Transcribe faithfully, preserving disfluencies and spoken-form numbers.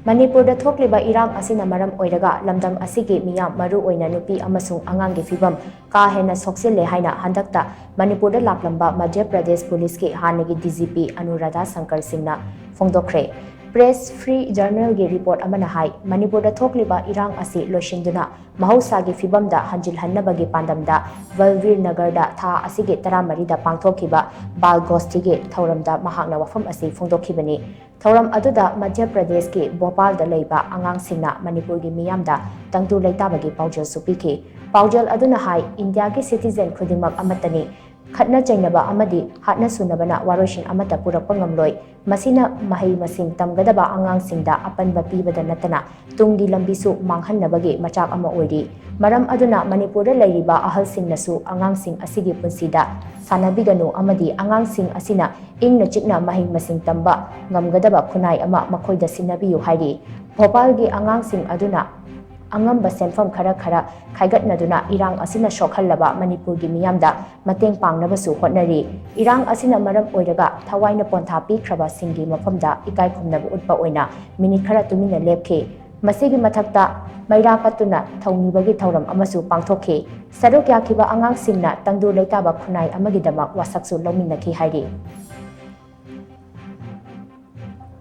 ꯃꯅꯤꯄꯨꯔꯗ ꯊꯣꯛꯂꯤꯕ ꯏꯔꯥꯡ ꯑꯁꯤꯅ ꯃꯔꯝ ꯑꯣꯏꯔꯒ ꯂꯝꯗꯝ ꯑꯁꯤꯒꯤ ꯃꯤꯌꯥꯝ, ꯃꯔꯨ ꯑꯣꯏꯅ ꯅꯨꯄꯤ ꯑꯃꯁꯨꯡ ꯑꯉꯥꯡꯒꯤ ꯐꯤꯕꯝ ꯀꯥ ꯍꯦꯟꯅ ꯁꯣꯛꯆꯤꯜꯂꯦ ꯍꯥꯏꯅ ꯍꯟꯗꯛꯇ ꯃꯅꯤꯄꯨꯔꯗ ꯂꯥꯛꯂꯝꯕ ꯃꯙ꯭ꯌ ꯄ꯭ꯔꯗꯦꯁ ꯄꯨꯂꯤꯁꯀꯤ ꯍꯥꯟꯅꯒꯤ ꯗꯤ ꯖꯤ ꯄꯤ ꯑꯅꯨꯔꯥꯙꯥ ꯁꯪꯀꯔ ꯁꯤꯡꯅ ꯐꯣꯡꯗꯣꯛꯈ꯭ꯔꯦ꯫ ꯄ꯭ꯔꯦꯁ ꯐ꯭ꯔꯤ ꯖꯔꯅꯦꯜꯒꯤ ꯔꯤꯄꯣꯔꯠ ꯑꯃꯅ ꯍꯥꯏ, ꯃꯅꯤꯄꯨꯔꯗ ꯊꯣꯛꯂꯤꯕ ꯏꯔꯥꯡ ꯑꯁꯤ ꯂꯣꯏꯁꯤꯟꯗꯨꯅ ꯃꯍꯧꯁꯥꯒꯤ ꯐꯤꯕꯝꯗ ꯍꯟꯖꯤꯜꯍꯟꯅꯕꯒꯤ ꯄꯥꯟꯗꯝꯗ ꯕꯜꯕꯤꯔ ꯅꯒꯔꯗ ꯊꯥ ꯑꯁꯤꯒꯤ ꯇꯔꯥꯃꯔꯤꯗ ꯄꯥꯡꯊꯣꯛꯈꯤꯕ ꯕꯥꯜ ꯒꯣꯁꯇꯤꯒꯤ ꯊꯧꯔꯝꯗ ꯃꯍꯥꯛꯅ ꯋꯥꯐꯝ ꯑꯁꯤ ꯐꯣꯡꯗꯣꯛꯈꯤꯕꯅꯤ꯫ ꯊꯧꯔꯝ ꯑꯗꯨꯗ ꯃꯙ꯭ꯌ ꯄ꯭ꯔꯗꯦꯁꯀꯤ ꯚꯣꯄꯥꯜꯗ ꯂꯩꯕ ꯑꯉꯥꯡꯁꯤꯡꯅ ꯃꯅꯤꯄꯨꯔꯒꯤ ꯃꯤꯌꯥꯝꯗ ꯇꯪꯗꯨ ꯂꯩꯇꯥꯕꯒꯤ ꯄꯥꯎꯖꯦꯜꯁꯨ ꯄꯤꯈꯤ꯫ ꯄꯥꯎꯖꯦꯜ ꯑꯗꯨꯅ ꯍꯥꯏ, ꯏꯟꯗꯤꯌꯥꯒꯤ ꯁꯤꯇꯤꯖꯦꯟ ꯈꯨꯗꯤꯡꯃꯛ ꯑꯃꯠꯇꯅꯤ꯫ ꯈꯠꯅ ꯆꯩꯅꯕ ꯑꯃꯗꯤ ꯍꯥꯠꯅ ꯁꯨꯅꯕꯅ ꯋꯥꯔꯣꯏꯁꯤꯟ ꯑꯃꯠꯇ ꯄꯨꯔꯛꯄ ꯉꯝꯂꯣꯏ꯫ ꯃꯁꯤꯅ ꯃꯍꯩ ꯃꯁꯤꯡ ꯇꯝꯒꯗꯕ ꯑꯉꯥꯡꯁꯤꯡꯗ ꯑꯄꯟꯕ ꯄꯤꯕꯗ ꯅꯠꯇꯅ ꯇꯨꯡꯒꯤ ꯂꯝꯕꯤꯁꯨ ꯃꯥꯡꯍꯟꯅꯕꯒꯤ ꯃꯆꯥꯛ ꯑꯃ ꯑꯣꯏꯔꯤ꯫ ꯃꯔꯝ ꯑꯗꯨꯅ ꯃꯅꯤꯄꯨꯔꯗ ꯂꯩꯔꯤꯕ ꯑꯍꯜꯁꯤꯡꯅꯁꯨ ꯑꯉꯥꯡꯁꯤꯡ ꯑꯁꯤꯒꯤ ꯄꯨꯟꯁꯤꯗ ꯁꯥꯟꯅꯕꯤꯒꯅꯨ ꯑꯃꯗꯤ ꯑꯉꯥꯡꯁꯤꯡ ꯑꯁꯤꯅ ꯏꯪꯅ ꯆꯤꯛꯅ ꯃꯍꯩ ꯃꯁꯤꯡ ꯇꯝꯕ ꯉꯝꯒꯗꯕ ꯈꯨꯟꯅꯥꯏ ꯑꯃ ꯃꯈꯣꯏꯗ ꯁꯤꯟꯅꯕꯤꯌꯨ ꯍꯥꯏꯔꯤ꯫ ꯚꯣꯄꯥꯜꯒꯤ ꯑꯉꯥꯡꯁꯤꯡ ꯑꯗꯨꯅ ꯑꯉꯝꯕ ꯁꯦꯟꯐꯝ ꯈꯔ ꯈꯔ ꯈꯥꯏꯒꯠꯅꯗꯨꯅ ꯏꯔꯥꯡ ꯑꯁꯤꯅ ꯁꯣꯛꯍꯜꯂꯕ ꯃꯅꯤꯄꯨꯔꯒꯤ ꯃꯤꯌꯥꯝꯗ ꯃꯇꯦꯡ ꯄꯥꯡꯅꯕꯁꯨ ꯍꯣꯠꯅꯔꯤ꯫ ꯏꯔꯥꯡ ꯑꯁꯤꯅ ꯃꯔꯝ ꯑꯣꯏꯔꯒ ꯊꯋꯥꯏꯅ ꯄꯣꯟꯊꯥ ꯄꯤꯈ꯭ꯔꯕꯁꯤꯡꯒꯤ ꯃꯐꯝꯗ ꯏꯀꯥꯏ ꯈꯨꯝꯅꯕ ꯎꯠꯄ ꯑꯣꯏꯅ ꯃꯤꯅꯤꯠ ꯈꯔ ꯇꯨꯃꯤꯟꯅ ꯂꯦꯞꯈꯤ꯫ ꯃꯁꯤꯒꯤ ꯃꯊꯛꯇ ꯃꯩꯔꯥ ꯀꯠꯇꯨꯅ ꯊꯧꯅꯤꯕꯒꯤ ꯊꯧꯔꯝ ꯑꯃꯁꯨ ꯄꯥꯡꯊꯣꯛꯈꯤ꯫ ꯁꯔꯨꯛ ꯌꯥꯈꯤꯕ ꯑꯉꯥꯡꯁꯤꯡꯅ ꯇꯪꯗꯨ ꯂꯩꯇꯥꯕ ꯈꯨꯟꯅꯥꯏ ꯑꯃꯒꯤꯗꯃꯛ ꯋꯥꯁꯛꯁꯨ ꯂꯧꯃꯤꯟꯅꯈꯤ ꯍꯥꯏꯔꯤ꯫